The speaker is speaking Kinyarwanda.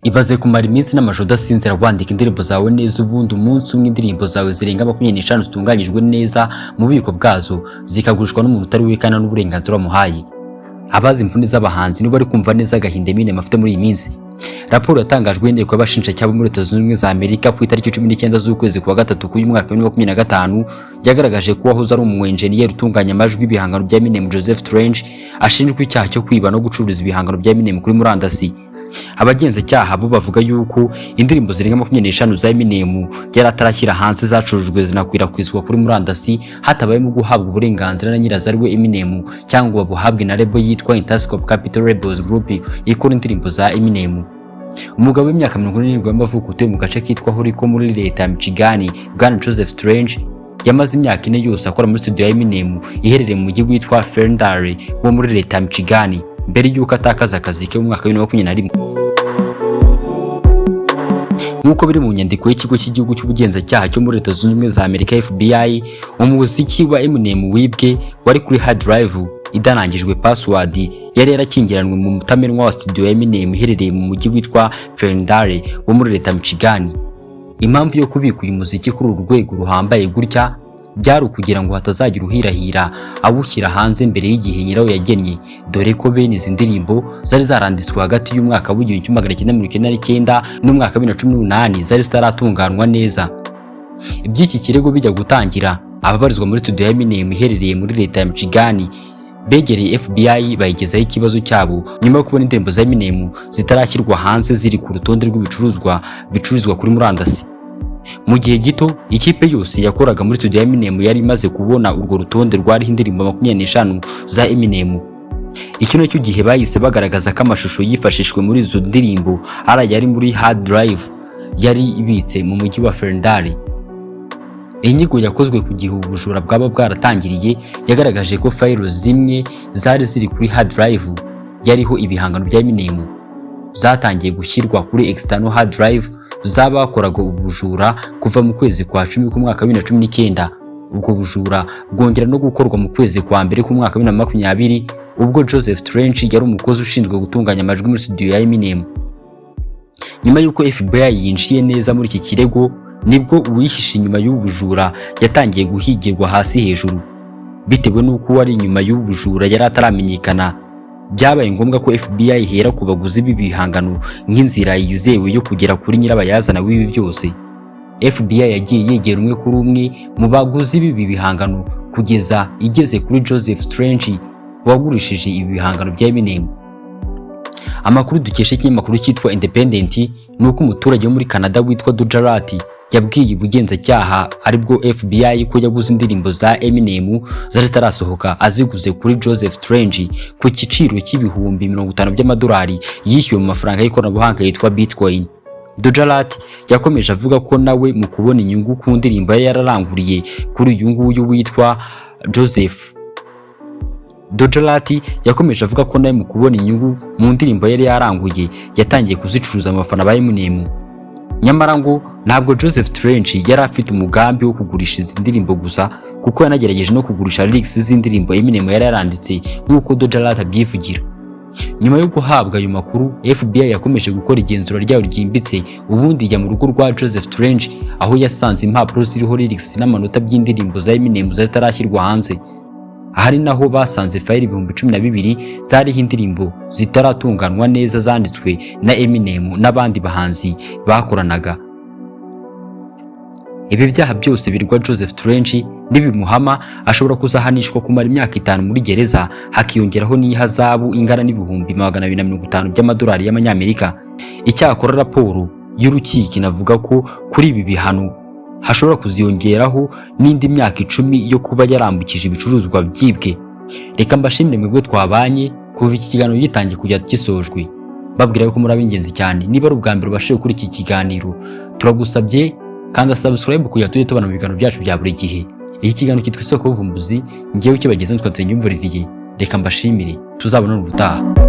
Ibaze kumara iminsi n'amajoro udasinzira wandika indirimbo zawe neza, ubundi umunsi umwe indirimbo zawe zirenga 25 zitunganyijwe neza mu bubiko bwazo zikagurishwa n'umuntu utari we kandi n'uburenganzira wamuhaye. Abazi imvune z'abahanzi nibo bari kumva neza agahinda Eminem afite muri iyi minsi. Raporo yatangajwe n'inteko y'abashinjacyaha bo muri Leta Zunze Ubumwe za Amerika ku itariki 19 z'ukwezi kwa gatatu k'uyu mwaka wa 2025 yagaragaje ko uwahoze ari umu enjeniyeri utunganya amajwi y'ibihangano bya Eminem, Joseph Strange, ashinjwa icyaha cyo kwiba no gucuruza ibihangano bya Eminem kuri murandasi. Abagenzacyaha bo bavuga yuko indirimbo zirenga 25 za Eminem yari atarashyira hanze zacurujwe zinakwirakwizwa kuri murandasi hatabayemo guhabwa uburenganzira na nyirazo, ari we Eminem, cyangwa ngo babuhabwe na label yitwa Interscope Capitol Labels Group ikora indirimbo za Eminem. Umugabo w'imyaka 47 y'amavuko utuye mu gace kitwa Holco muri leta ya Michigan, Bwana Joseph Strange, yamaze imyaka 4 yose akora muri studio ya Eminem iherereye mu mujyi witwa Ferndale wo muri leta ya Michigan, mbere y'uko atakaza akazi ke mu mwaka wa 2021. Nk'uko biri mu nyandiko y'ikigo cy'igihugu cy'ubugenzacyaha cyo muri Leta Zunze Ubumwe za Amerika, FBI, umuziki wa Eminem wibwe wari kuri hard drive idarangijwe password yari yarakingiranwe mu mutamenwa wa studio ya Eminem iherereye mu mujyi witwa Ferndale wo muri leta ya Michigan. Impamvu yo kubika uyu muziki kuri uru rwego ruhambaye gutya byari ukugira ngo hatazagira uhirahira awushyira hanze mbere y'igihe nyirawo yagennye, dore ko bene izi ndirimbo zari zaranditswe hagati y'umwaka w'1999 n'umwaka wa 2018 zari zitaratunganwa neza. Iby'iki kirego bijya gutangira, ababarizwa muri studio ya Eminem iherereye muri leta ya Michigan begereye FBI bayigezaho ikibazo cyabo nyuma yo kubona indirimbo za Eminem zitarashyirwa hanze ziri ku rutonde rw'ibicuruzwa bicururizwa kuri murandasi. Mu gihe gito, ikipe yose yakoraga muri studio ya Eminem yari imaze kubona urwo rutonde rwariho indirimbo 25 za Eminem. Icyo nacyo gihe bahise bagaragaza ko amashusho yifashishijwe muri izo ndirimbo ari ayari muri hard drive yari ibitse mu mujyi wa Ferndale. Inyigo yakozwe ku gihe ubu bujura bwaba bwaratangiriye yagaragaje ko fayilo zimwe zari ziri kuri hard drive yariho ibihangano bya Eminem zatangiye gushyirwa kuri external hard drive z'abakoraga ubujura kuva mu kwezi kwa 10 k'umwaka wa 2019. Ubwo bujura bwongera no gukorwa mu kwezi kwa mbere k'umwaka wa 2020, ubwo Joseph Strange yari umukozi ushinzwe gutunganya amajwi muri studio ya Eminem. Nyuma y'uko FBI yinjiye neza muri iki kirego, nibwo uwihishe inyuma y'ubu bujura yatangiye guhigirwa hasi hejuru. Bitewe n'uko uwari inyuma y'ubu bujura yari ataramenyekana, byabaye ngombwa ko FBI ihera ku baguzi b'ibihangano nk'inzira yizewe yo kugera kuri nyirabayazana w'ibi byose. FBI yagiye yegera umwe kuri umwe mu baguzi b'ibi bihangano kugeza igeze kuri Joseph Strange wagurishije ibi bihangano bya Eminem. Amakuru dukesha ikinyamakuru cyitwa Independent ni uko umuturage wo muri Canada witwa Dujarati yabwiye ubugenzacyaha, aribwo FBI, ko yaguze indirimbo za Eminem zari zitarasohoka aziguze kuri Joseph Strange ku giciro cy'ibihumbi 50 by'amadolari yishyuwe mu mafaranga y'ikoranabuhanga yitwa Bitcoin. Dojalat yakomeje avuga ko nawe mu kubona inyungu ku ndirimbo yari yararanguriye kuri uyu nguyu witwa Joseph, Dojalat yakomeje avuga ko nawe mu kubona inyungu mu ndirimbo yari yaranguye yatangiye kuzicuruza mu bafana ba Eminem. Nyamara ngo ntabwo Joseph Strange yari afite umugambi wo kugurisha izi ndirimbo gusa, kuko yanagerageje no kugurisha lyrics z'indirimbo Eminem yari yaranditse, nk'uko Dojalat abyivugira. Nyuma yo guhabwa ayo makuru, FBI yakomeje gukora igenzura ryayo ryimbitse, ubundi ijya mu rugo rwa Joseph Strange, aho yasanze impapuro ziriho lyrics n'amanota by'indirimbo za Eminem zari zitarashyirwa hanze. Aha ari naho basanze fayili 12,000 zariho indirimbo zitaratunganywa neza zanditswe na Eminem n'abandi bahanzi bakoranaga. Ibi byaha byose birwa Joseph Strange nibimuhama, ashobora kuzahanishwa kumara imyaka 5 muri gereza, hakiyongeraho n'ihazabu ingana n'ibihumbi 250 by'amadolari y'amanyamerika. Icyakora raporo y'urukiko inavuga ko kuri ibi bihano hashobora kuziyongeraho n'indi myaka 10 yo kuba yarambukije ibicuruzwa byibwe. Reka mbashimire mwebwe twabanye kuva iki kiganiro gitangiye kujya gisojwe, babwira ko muri ab'ingenzi cyane. Niba ari ubwa mbere ubashije kuri iki kiganiro, turagusabye kanda subscribe kugira tujye tubona mu biganiro byacu bya buri gihe. Iki kiganiro cyitwa Isoko y'Ubuvumbuzi, ngewe ukibageze nitwa Nsengiyumva Olivier. Reka mbashimire, tuzabonane ubutaha.